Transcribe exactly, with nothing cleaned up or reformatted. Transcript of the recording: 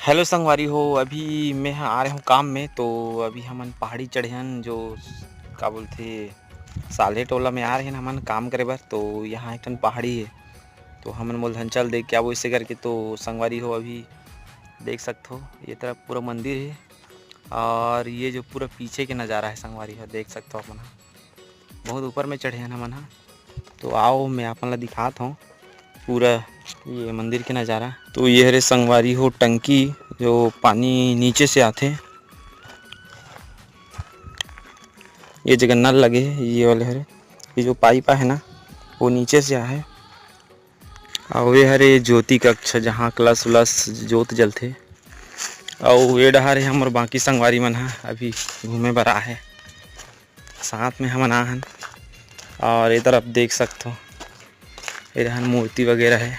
Hello संगवारी हो, अभी मैं ह आ रहे हूँ काम में। तो अभी हमन पहाड़ी चढ़े हन, जो का बोलथे, साल्हे टोला में आ रहे हन हमन काम करे बर। तो यहाँ एक ठन पहाड़ी है, तो हमन बोलथन चल देख के आबो इसे करके। तो संगवारी हो, अभी देख सकथो ये तरफ पूरा मंदिर है, और ये जो पूरा पीछे के नज़ारा है संगवारी हो, देख सकथो अपन ह। बहुत ऊपर में चढ़े हन हमन ह। तो आओ, मैं अपन ला दिखात हूँ पूरा ये मंदिर के नज़ारा। तो ये हरे संगवारी हो टंकी, जो पानी नीचे से आथे। ये जगह नल लगे हे, ये वाले हरे, ये जो पाइप आहे ना, वो नीचे से आहे। अउ ये हरे ज्योति कक्ष, जहाँ कलश उलश जोत जलथे। अउ ये डहार हे हमर बाकी संगवारी मन ह अभी घूमे बर आहे, साथ में हमन आ हन। और इधर आप देख सकथो, ये डहार मूर्ति वगैरह है,